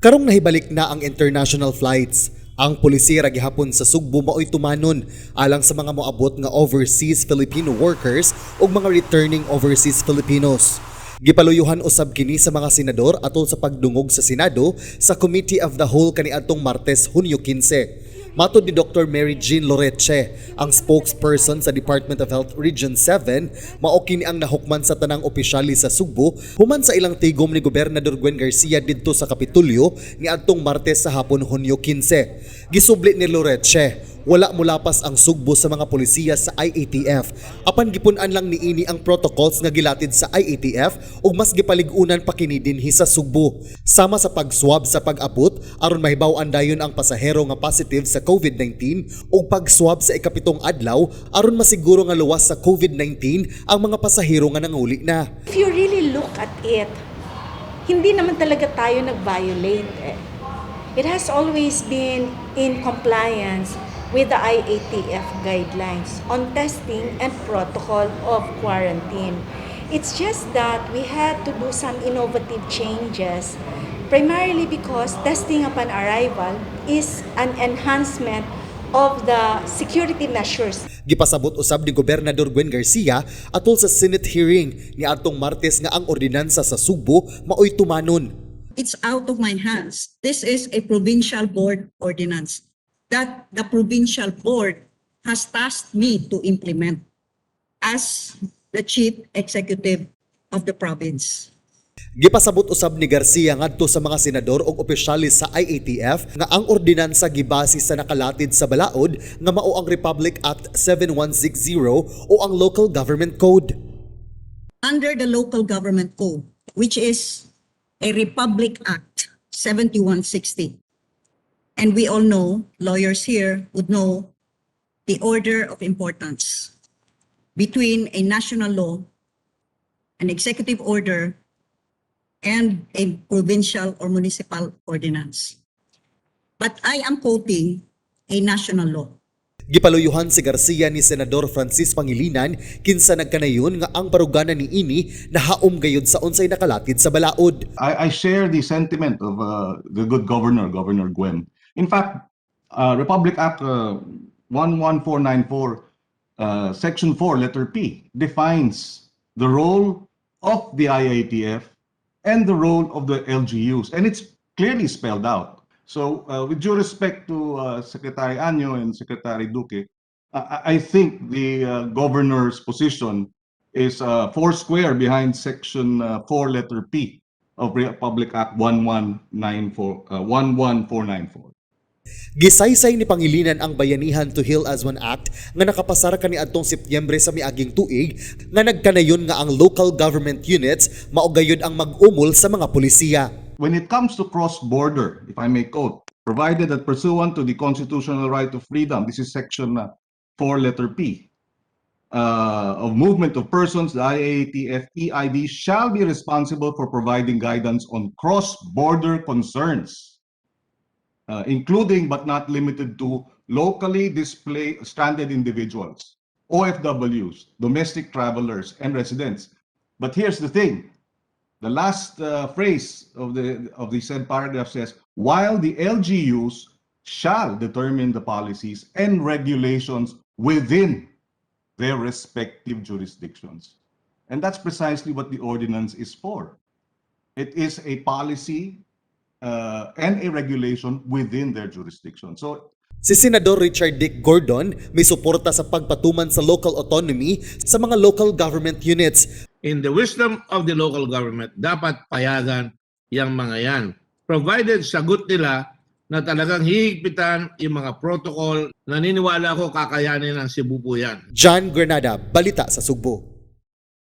Karong nahibalik na ang international flights, ang polisiya ra gihapon sa Sugbo maoy tumanon alang sa mga moabot nga overseas Filipino workers ug mga returning overseas Filipinos. Gipaluyuhan usab kini sa mga senador atol sa pagdungog sa Senado sa Committee of the Whole kaniadtong Martes, Hunyo 15. Matod ni Dr. Mary Jean Loreche, ang spokesperson sa Department of Health Region 7, mao kini ang nahukman sa tanang opisyalis sa Sugbo human sa ilang tigom ni Gobernador Gwen Garcia didto sa Kapitolyo niadtong Martes sa hapon, Hunyo 15. Gisubli ni Loreche, wala mulapas ang Sugbo sa mga polisiya sa IATF. Apan gipun-an lang niini ang protocols nga gilatid sa IATF ug mas gipalig-unan pa kini dinhi sa Sugbo. Sama sa pag-swab sa pag-abot aron mahibaw-an dayon ang pasahero nga positive sa COVID-19 ug pag-swab sa ikapitong adlaw aron masiguro nga luwas sa COVID-19 ang mga pasahero nga nanguli na. If you really look at it, hindi naman talaga tayo nag-violate eh. It has always been in compliance with the IATF guidelines on testing and protocol of quarantine. It's just that we had to do some innovative changes, primarily because testing upon arrival is an enhancement of the security measures. Gipasabot usab ni Gobernador Gwen Garcia atol sa Senate hearing niadtong Martes nga ang ordinansa sa Sugbo maoy tumanon. It's out of my hands. This is a provincial board ordinance that the provincial board has tasked me to implement as the chief executive of the province. Gipasabot usab ni Garcia ngadto sa mga senador ug opisyalis sa IATF nga ang ordinansa gibase sa nakalatid sa balaod nga mao ang Republic Act 7160 o ang Local Government Code. Under the Local Government Code, which is a Republic Act 7160. And we all know, lawyers here would know, the order of importance between a national law, an executive order, and a provincial or municipal ordinance. But I am quoting a national law. Gipaluyuhan si Garcia ni Senador Francis Pangilinan, kinsa nagkanayon nga ang baruganan niini nahaom gayud sa unsay nakalatid sa balaod. I share the sentiment of the good governor, Governor Gwen. In fact, Republic Act 11494, Section 4, letter P, defines the role of the IATF and the role of the LGUs, and it's clearly spelled out. So, with due respect to Secretary Año and Secretary Duque, I think the governor's position is four square behind Section 4, letter P of Republic Act 1194, 11494. Gisaysay ni Pangilinan ang Bayanihan to Heal as One Act nga nakapasar kaniadtong Setyembre sa miaging tuig nga nagkanayon nga ang local government units mao gayud ang mag-umol sa mga polisiya. When it comes to cross-border, if I may quote, provided that pursuant to the constitutional right of freedom, this is Section 4, letter P, of movement of persons, the IATF EIB shall be responsible for providing guidance on cross-border concerns, including but not limited to locally displaced stranded individuals, OFWs, domestic travelers, and residents. But here's the thing. The last phrase of the said paragraph says, "while the LGUs shall determine the policies and regulations within their respective jurisdictions." And that's precisely what the ordinance is for. It is a policy and a regulation within their jurisdiction. So Si Senador Richard Dick Gordon may suporta sa pagpatuman sa local autonomy sa mga local government units. In the wisdom of the local government, dapat payagan yung mga yan. Provided sagot nila na talagang hihigpitan yung mga protocol, naniniwala ko kakayanin ng Cebu po yan. John Granada, Balita sa Sugbo.